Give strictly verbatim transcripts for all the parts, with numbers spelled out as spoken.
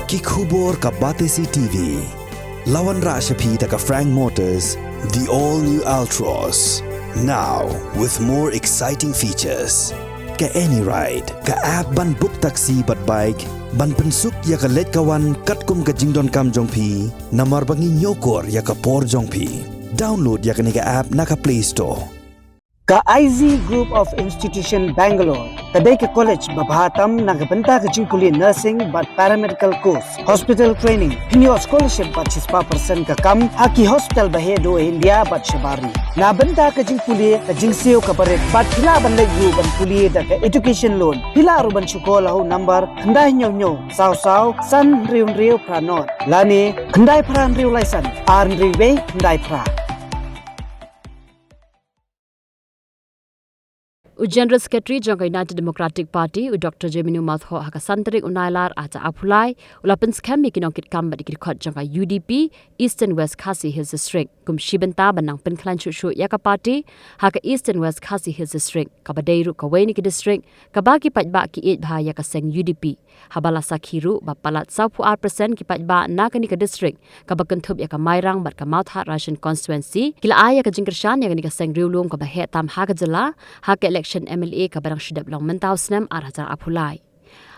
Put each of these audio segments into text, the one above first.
Ki khubor ka Batesi T V. La wanrah sha phi da ka Frank Motors, the all new Altroz. Now with more exciting features. Ka AnyRide, ka app ban book taxi bad bike, ban pynsuk ïa ka leit ka wan katkum ka jingdonkam jong phi, namar ba ngi ñiewkor ïa ka por jong phi. Download ïa kane ka app na ka Play Store. Ka I Z Group of Institution Bangalore ka dei ka college ba bha tam na ka bynta ka jingpule nursing bad paramedical course, hospital training, pynïoh scholarship bad shispah percent ka kam ha ki hospital ba heh duh India bad shabar ri. Na bynta ka jingpule ka jingsiew ka barit bad phi lah ban leit ruh ban pule da ka education loan. Phi lah ruh ban shukor ha u number khyndai hynñiew hynñiew saw saw san hynriew hynriew phra nod lane khyndai phra hynriew lai san ar hynriew wei khyndai phra. U General Secretary jong ka United Democratic Party, u Doctor Jemino Mawthoh, ha ka san tarik u Nailar arhajar arphew lai, u la pynskhem ïa ki nongkitkam bad ïa ki dkhot jong ka U D P, Eastern West Khasi Hills District, kum shi bynta ban nang pynkhlaiñ shuh shuh ïa ka party ha ka Eastern West Khasi Hills District, kaba dei ruh kawei na ki district kaba ki paidbah ki ïeit bha ïa ka seng U D P. Haba la sakhi ruh ba palat sawphew ar percent ki paidbah na kane ka district, kaba kynthup ïa ka Mairang bad ka Mawthadraishan constituency, ki la ai ïa ka jingkyrshan ïa kane ka seng riewlum kaba heh tam ha ka jylla ha ka election M L A kaba dang shu dep long mynta u snem arhajar arphew lai.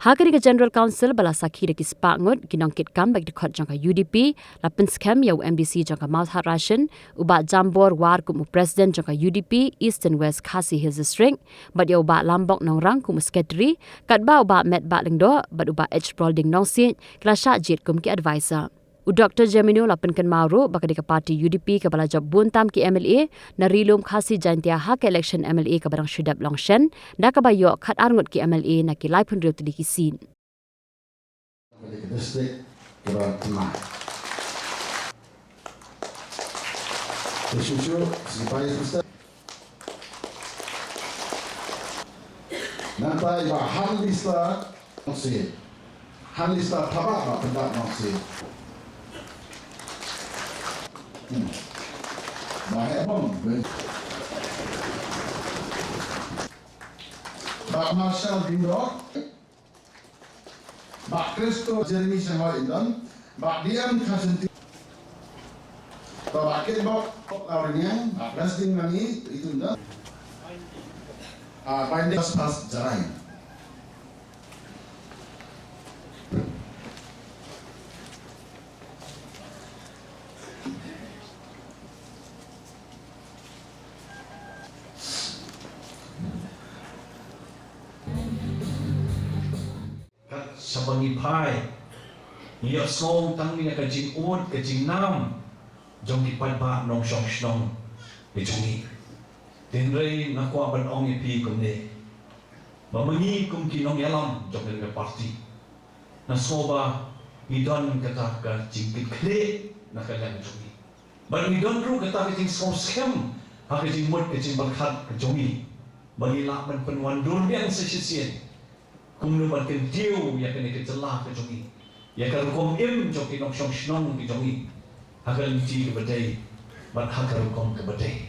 Ha kane ka General Council ba la sakhi da ki spah ngut ki nongkitkam bad ki dkhot jong ka U D P, la pynskhem ïa u M D C jong ka Mawthadraishan, u Bah Jambor War, kum u President jong ka U D P Eastern West Khasi Hills District, bad ïa u Bah Lambok Nongrang kum u Secretary, katba u Bah Metbah Lyngdoh bad u Bah H Prolding Nongsiej ki la shah jied kum ki advisor. U Doctor Jemino la pynkynmaw ruh ba ka dei ka party U D P kaba la jop bun tam ki M L A na Ri Lum Khasi Jaintia ha ka election M L A kaba dang shu dep long shen, da kaba ïoh khatar ngut ki M L A na ki laiphew hynriew tylli ki seat. District kaba thymmai. Te shuh shuh, Secretary State. Nangta i Bah Hanlista Nongsiej. Hanlista Thabah Bah Pyndat Nongsiej. Hmm. Bah Hemon. Bah Marshall Lyngdoh. Bah Christo Jeremy Shanghoi Indon, Bah D M Kharsyntiew, Bah Kitbok Lauriniang, Bah Blessing Mani Itunda, ah, Bah Indes Pas Jarai. Kat shaba ngi phai, ngi ïohsngew tang ïa ka jingud ka jingnam jong ki paidbah nongshong shnong ki jong ngi. Hynrei nga kwah ban ong ïa phi kumne, ba ma ngi kum ki nongïalam jong kane ka party, nga sngew ba ngi don kata ka jingkitkhlieh na ka liang jong ngi. Bad ngi don ruh kata ka jingsngewskhem ha ka jingmut ka jingpyrkhat ka jong ngi, ba ngi lah ban pynwandur biang sa shisien kumno ban kyntiew ïa kane ka jylla ka jong ngi, ïa ka rukom im jong ki nongshong shnong ki jong ngi, ha ka lynti kaba dei bad ha ka rukom kaba dei.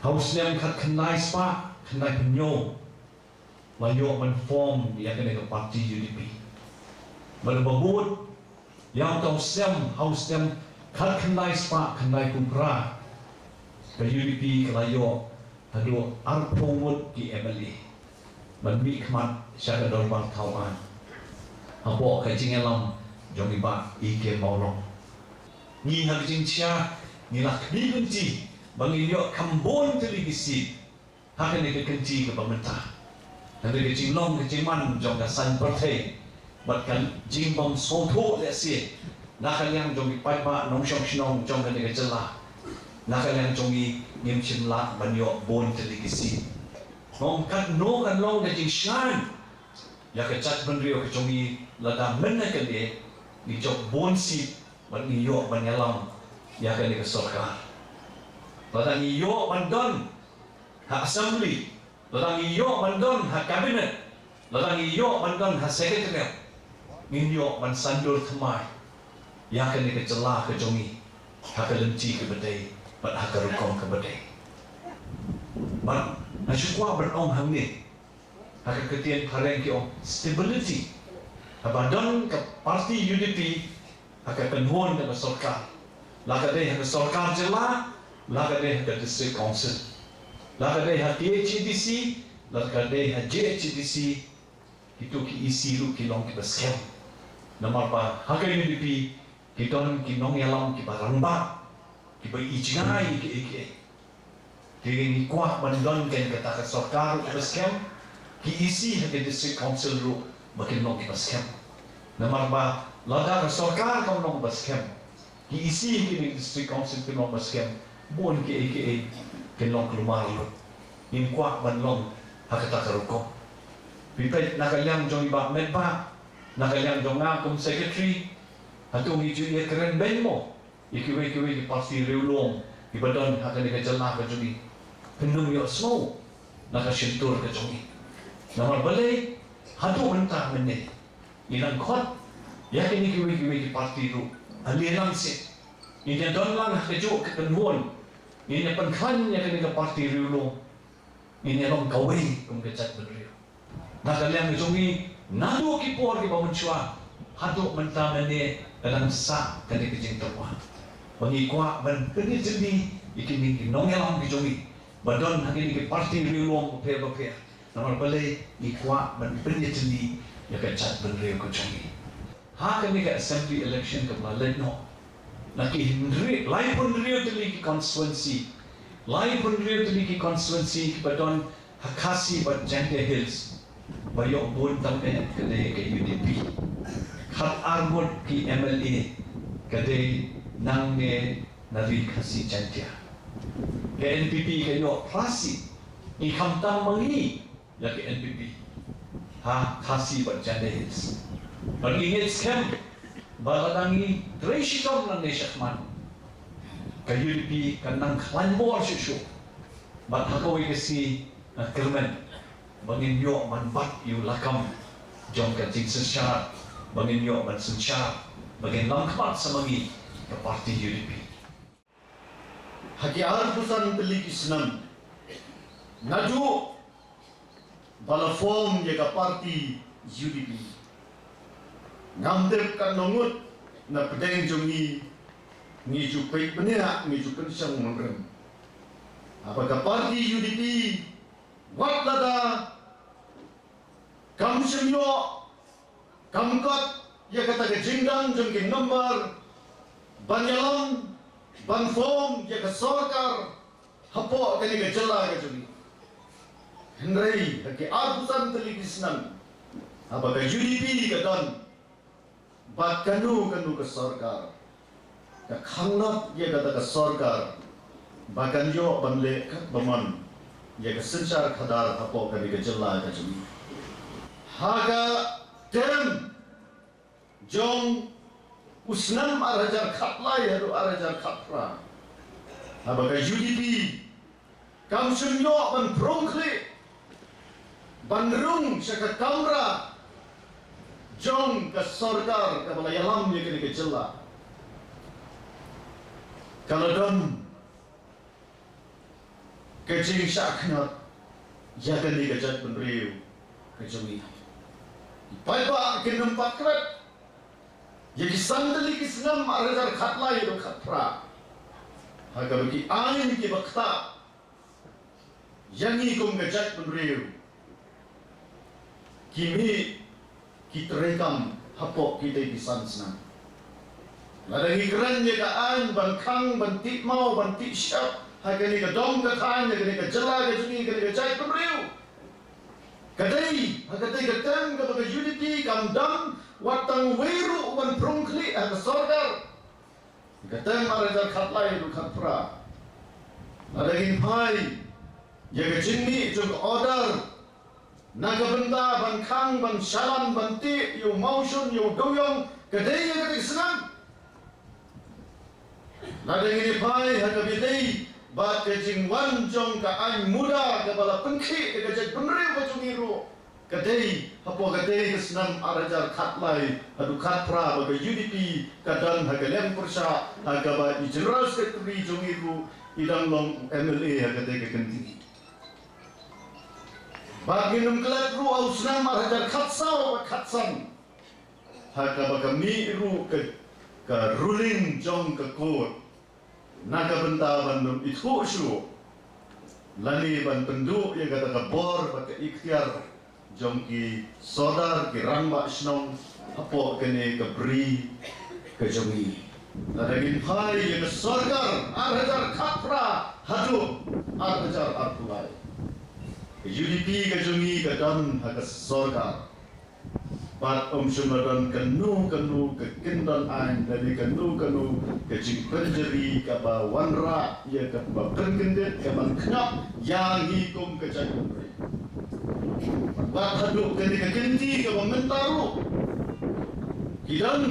Ha u snem khatkhyndai spah khyndaiphew hynñiew, la ïoh ban form ïa kane ka party U D P. Bad ba bud ïa uta u snem, ha u snem khatkhyndai spah khyndaiphew phra, ka U D P ka la ïoh haduh arphew ngut ki M L A ban mihkhmat sha ka dorbar thaw aiñ hapoh ka jingïalam jong i Bah E K Mawlong. Ngi ha ka jingshai ngi la khmih lynti ba ngin ïoh kham bun tylli ki seat ha kane ka kynti kaba mynta. Hynrei ka jinglong ka jingman jong ka saiñ pyrthei bad ka jingbym sngewthuh lehse na ka liang jong ki paidbah nongshong shnong jong kane ka jylla, na ka liang jong ngi ngim shym lah ban ïoh bun tylli ki seat. Ngam kat no kan long ka jingshai ïa ka jaitbynriew ka jong ngi lada mynta ka dei ngi jop bun seat bad ngi ïoh ban ïalam ïa kane ka sorkar. Lada ngi ïoh ban don ha assembly, lada ngi ïoh ban don ha cabinet, lada ngi ïoh ban don ha secretariat, ngin ïoh ban saiñdur thymmai ïa kane ka jylla ka jong ngi ha ka lynti kaba dei bad ha ka rukom kaba dei. Bad nga shu kwah ban ong hangne, ha ka ktien phareng ki ong stability. Haba don ka party U D P ha ka kynhun kaba sorkar, la ka dei ha ka sorkar jylla, la ka dei ha ka district council, la ka dei ha K H A D C, la ka dei ha J H A D C, kito ki E C ruh ki long kiba skhem. Namar ba ha ka U D P ki don ki nongïalam kiba rangbah, kiba i jngai ïa kiei kiei. Te ngi kwah ban don kane kata ka sorkar ruh kaba skhem, ki E C ha ka district council ruh ba kin long kiba skhem. Namar ba lada ka sorkar kam long ba skhem, ki E C ha ka district council kin long ba skhem, bun kiei kiei kin long kulmar lut. Ngim kwah ban long ha kata ka rukom. Phi peit na ka liang jong i Bah Metbah, na ka liang jong nga kum secretary, hato ngi ju ïakren beiñ mo ïa kiwei kiwei ki party riewlum kiba don ha kane ka jylla ka jong ngi? Phin ym ïohsngew na ka shyntur ka jong ngi. Namar balei? Haduh mynta mynne ngi nang khot ïa kine kiwei kiwei ki party ruh ha liang seh. Ngin ïa don lang ha kajuh ka kynhun, ngin ïa pynkhlaiñ ïa kane ka party riewlum, ngin ïa long kawei kum ka jaitbynriew. Na ka liang ka jong ngi, naduh ki por kiba mynshuwa haduh mynta mynne ka dang sah kane ka jingtyrwa. Ba ngi kwah ban pynïatylli ïa kine ki nongïalam ki jong ngi ba don ha kine ki party riewlum bapher bapher. Namar balei? Ngi kwah ban pynïatylli ïa ka jaitbynriew ka jong ngi. Ha kane ka assembly election kaba la leit noh, na ki hynriew, laiphew hynriew tylli ki constituency, laiphew hynriew tylli ki constituency kiba don ha Khasi bad Jaintia Hills, ba ïoh bun tam eh ka dei ka U D P. Khatar ngut ki M L A ka dei nangne na ri Khasi Jaintia. Ka N P P ka ïoh phra seat. Ngi khamtam ma ngi ïa ka N P P ha Khasi bad Jaintia Hills. Bad ngi ngeit skhem ba lada ngi trei shitom nangne shakhmat, ka U D P kan nang khlaiñ bor shuh shuh. Bad ha kawei ka sngi nga kyrmen ba ngin ïoh ban bat ïa u lakam jong ka jingsynshar, ba ngin ïoh ban synshar, ba ngin lam khmat sa ma ngi ka party U D P. Ha ki arphew san tylli ki snem naduh ba la form ïa ka party U D P, ngam tip katno ngut na pdeng jong ngi ngi ju peit bniah, ngi ju pynshong nongrim. Haba ka party U D P, wat lada kam shym ïoh, kam kot ïa kata ka jingdon jong ki member ban ïalam, ban form ïa ka sorkar hapoh kane ka jylla ka jong ngi. Hynrei ha ki arphew san tylli ki snem haba ka U D P ka don, bad kano kano ka sorkar ka khanglad ïa kata ka sorkar ba kan ïoh ban leh katba mon ïa ka synshar khadar hapoh kane ka jylla ka jong ngi. Ha ka term jong u snem ar hajar khatlai haduh ar hajar khatphra, haba ka U D P kam shym ïoh ban phrong khlieh ban rung sha ka kamra jong ka sorkar kaba la ïalam ïa kane ka jylla, ka la don ka jingshah khñiot ïa kane ka jaitbynriew ka jong ngi. Paidbah kin ym pat klet ïa ki san tylli ki snem ar hajar khatlai haduh khatphra, ha kaba ki aiñ kiba ktah ïa ngi kum ka jaitbynriew ki mih ki treikam hapoh kitei ki san snem. Lada ngi kren ïa ka aiñ ban khang, ban tih maw, ban tih shyiap ha kane ka dong ka thaiñ, ha kane ka jylla ka jong ngi, kane ka jaitbynriew, ka dei ha katei ka term kaba ka U D P kam don wat tang uwei ruh uban phrong khlieh ha ka sorkar. Ka term ar hajar khatlai haduh khatphra, lada ngin phai ïa ka jingmih jong ka order na ka bynta ban khang, ban shalan, ban tih ïa u mawshun, ïa u dewïong, ka dei ïa katei ka snem. Lada ngin ïa phai ha kaba ïadei bad ka jingwan jong ka aiñ muda kaba la pynkhih da ka jaitbynriew ka jong ngi ruh, ka dei hapoh katei ka snem ar hajar khatlai haduh khatphra ba ka U D P ka don ha ka liang pyrshah ha kaba i General Secretary jong ngi ruh i dang long M L A ha katei ka kynti. Bad ngin ym klet ruh ha u snem ar hajar khatsaw bad khatsan, Ha kaba ka mih ruh ka, ka ruling jong ka court na ka bynta ban ym ithuh shuh lane ban pynduh ïa kata ka bor bad ka iktiar jong ki sordar ki rangbah shnong hapoh kane ka bri ka jong ngi. Lada ngin phai ïa ka sorkar ar hajar khatphra haduh ar hajar arphew lai, ka U D P ka jong ngi ka don ha ka sorkar. Bad ym shym la don kano kano ka kyndon aiñ lane kano kano ka jingpynjari kaba wanrah ïa kaba pynkyndit kaban khñiot ïa ngi kum ka jaitbynriew. Bad haduh kane ka kynti kaba mynta ruh ki don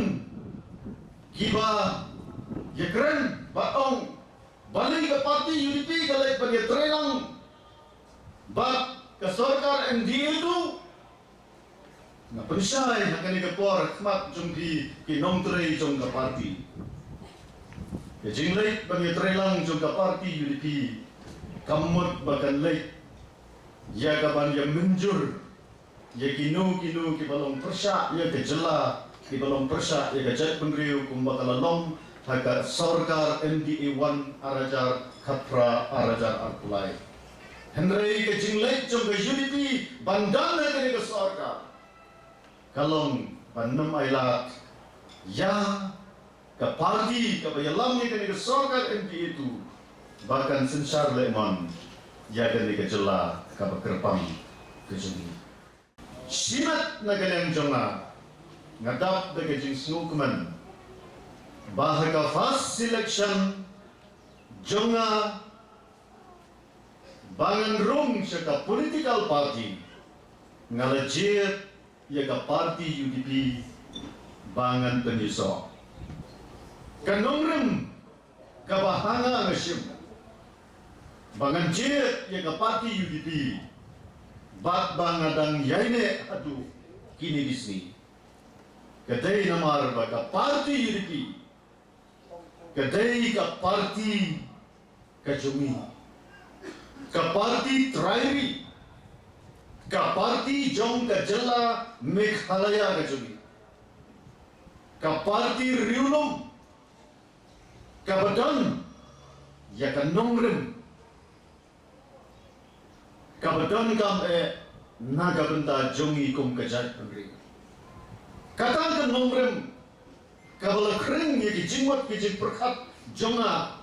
kiba ïakren bad ong balei ka parti U D P ka leit ban ïatreilang bad ka sorkar M D A two. Nga pynshai ha kane ka por ha khmat jong phi ki nongtrei jong ka parti. Ka jingleit ban ïatreilang jong ka parti U D P kam mut ba kan leit ïa kaban ïa mynjur ïa kino kino kiba long pyrshah ïa ka jylla, kiba long pyrshah ïa ka jaitbynriew kumba ka la long ha ka sorkar M D A one ar hajar khatphra ar hajar arphew lai. Hynrei ka jingleit jong ka U D P ban don ha kane ka sorkar ka long ban ym ailad ïa ka parti kaba ïalam ïa kane ka sorkar M D A two ba kan synshar lehmon ïa kane ka jylla kaba kyrpang ka jong ngi. Shimet na ka liang jong nga, nga dap da ka jingsngewkmen ba ha ka first selection jong nga ba ngan rung sha ka political party, nga la jied ïa ka party U D P ba ngan pynïasoh. Ka nongrim kaba ha nga nga shim ba ngan jied ïa ka party U D P bad ba nga dang ïaineh haduh kine ki sngi, ka dei namar ba ka party U D P ka dei ka party ka jong ngi, ka party trai ri, ka party jong ka jylla Meghalaya ka jong ngi, ka party riewlum kaba don ïa ka nongrim kaba donkam eh na ka bynta jong ngi kum ka jaitbynriew. Kata ka nongrim kaba la khring ïa ki jingmut ki jingpyrkhat jong nga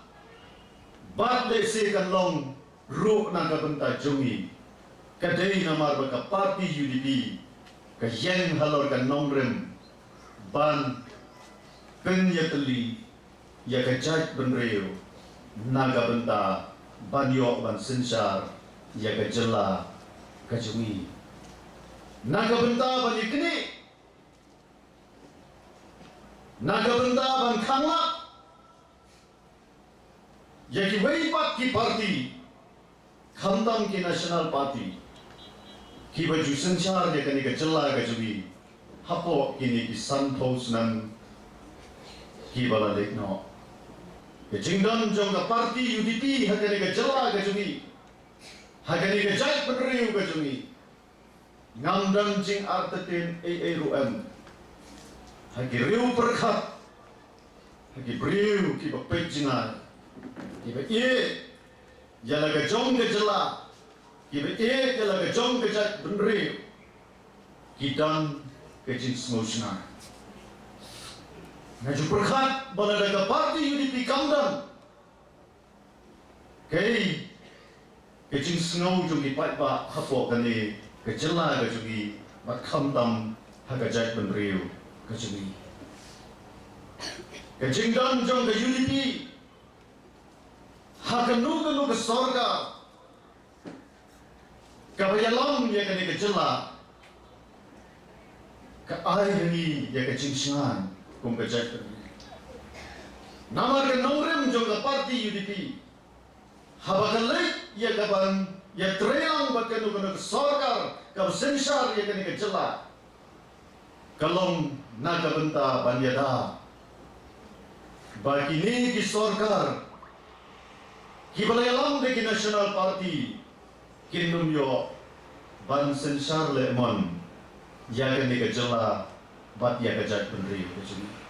bad lehse kan long ruh na ka bynta jong ngi, ka dei namar ba ka party U D P ka ïeng halor ka nongrim ban pynïatylli ïa ka jaitbynriew na ka bynta ban ïoh ban synshar ïa ka jylla ka jong ngi, na ka bynta ban ïaknieh, na ka bynta ban khanglad ïa kiwei pat ki party, khamtam ki National Party kiba ju synshar ïa kane ka jylla ka jong ngi hapoh kine ki sanphew snem kiba la leit noh. Ka jingdon jong ka party U D P ha kane ka jylla ka jong ngi, ha kane ka jaitbynriew ka jong ngi, ngam don jingartatien ei ei ruh em ha ki riew pyrkhat, ha ki briew kiba peit jngai, kiba ïeit ïa la ka jong ka jylla, kiba ïeit ïa la ka jong ka jaitbynriew, ki don ka jingsngewshngaiñ. Nga ju pyrkhat ba lada ka party U D P kam don, kaei ka jingsngew jong ki paidbah hapoh kane ka jylla ka jong ngi bad khamtam ha ka jaitbynriew ka jong ngi? Ka jingdon jong ka U D P ha kano kano ka sorkar kaba ïalam ïa kane ka jylla ka ai ha ngi ïa ka jingshngaiñ kum ka jaitbynriew. Namar ka nongrim jong ka party U D P haba ka leit ïa kaban ïatreilang bad kano kano ka sorkar kaba synshar ïa kane ka jylla, ka long na ka bynta ban ïada ba kine ki sorkar kiba la ïalam da ki National Party kin ym ïoh ban synshar lehmon ïa kane ka jylla bad ïa ka jaitbynriew ka jong ngi.